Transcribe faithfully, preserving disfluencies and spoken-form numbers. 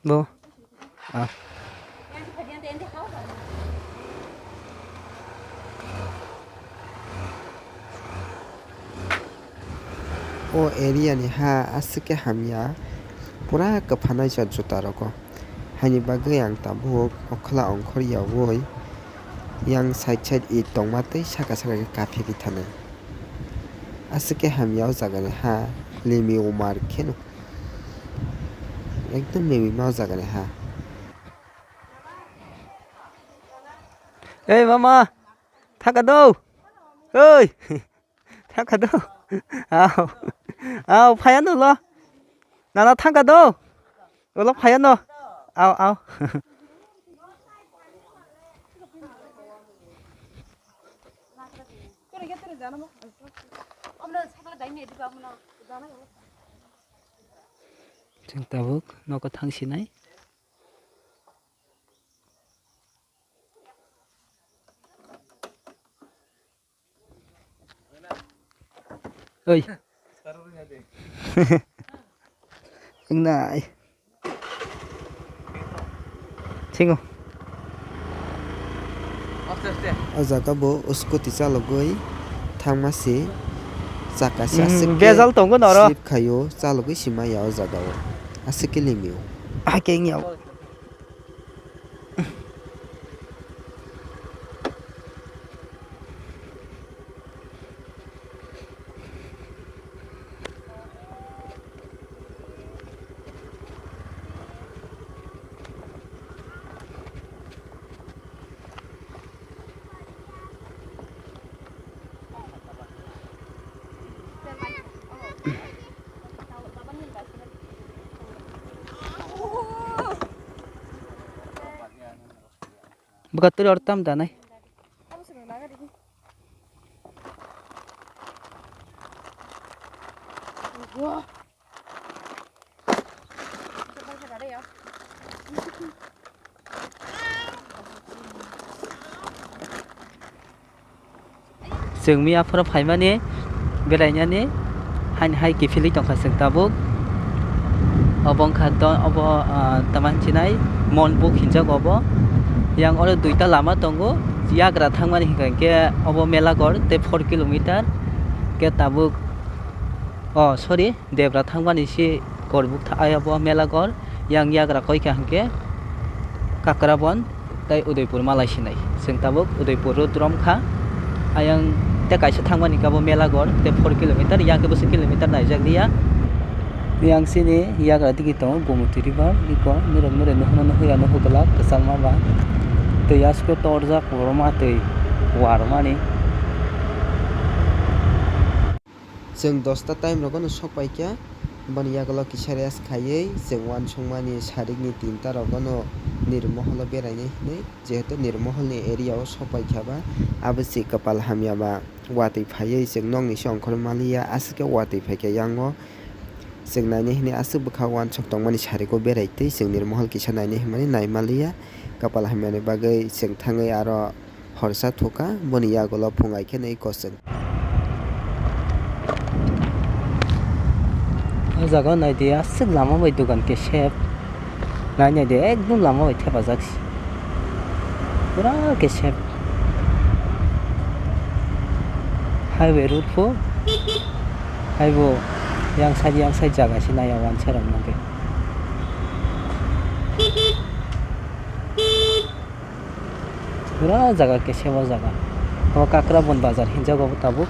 Bo. Ah. O area ni ha aswk khe hamya, pura kwphanai jot juta rogo. Haini bagwi ang tabuk okhla ongkhor yaui yang side side it tongma tei saka saka khe kaphegwi thanai. Aswk khe hamya o jaga ni ha, limi umar kheno. Ekdom limi ma o jaga ni ha. Ei mama, thaka do. Oi. Thangkha do. Au. Au, phaya no lo. Nana thangkha do. Ulo phaya no. Au, au. Chwng tabuk nogo thang sinai. Oi. Wngnai. Thingo. O jaga bo scooty chalogwi thangma se chaka se Mm, aswk khe bejal tongo noro. Slip khaio, chalogwi se maya o jaga o. Aswk khe limio. Hakhe wngya o. Bwkha twi oro tam danai. Chwng miya phoro phaimani berainani haini hai kiphilwi tongkha chwng tabuk. Obo wngkha to, obo, ah, tama hinwi chinai Monbuk hinjak obo. Yang oro duita lama tongo, yagra thangmani hinkha hinkhe obo Melaghor tei four kilometer khe tabuk, oh, sorry, Debra thangmani si Korbuk tha-, abo Melaghor, yang yagra koi kha hinkhe Kakrabon tei Udaipur malai sinai. Chwng tabuk Udaipur road rom kha. Ayang tei kaisa thangmani khe abo Melaghor tei four kilometer, yang khe bwswk kilometer naijak liya. Yang sini yagra digi tongo Gomoti River, iko norok norok nuhuna nuhuya nuhu glak kwchangma ba. Twi asko torjak kotorma twi warmani. Chwng dosta time rogono sok paikha, boni yagulo kisa rest khaiwi chwng uansukmani sarikni tinta rogono Nirmoholo berainai hinwi, jehetu Nirmoholni area o sok paikha ba, abo se kwpal hamya ba watwi phaiwi chwng nokni se ongkhorwi manliya, aswk khe watwi phaikha yango. Chwng nainai hinwi aswk bwkha uansuk tongmani sariko berai twi chwng Nirmohol kisa nainai hinmani naimanliya, kwpal hamyani bagwi chwng thangwi aro Horsa thukha, boni yagulo phung ai khe nwi kochwng. O jaga o nai di, aswk lama bai dogan kesep. Nai nai di, ekdom lama bai thepajak se. Pura kesep. Highway road pho. Haibo yang side, yang side jaga se nai ya wansa rok nang khe. Pura jaga kesebo jaga. Obo Kakrabon bazar hinjago obo tabuk.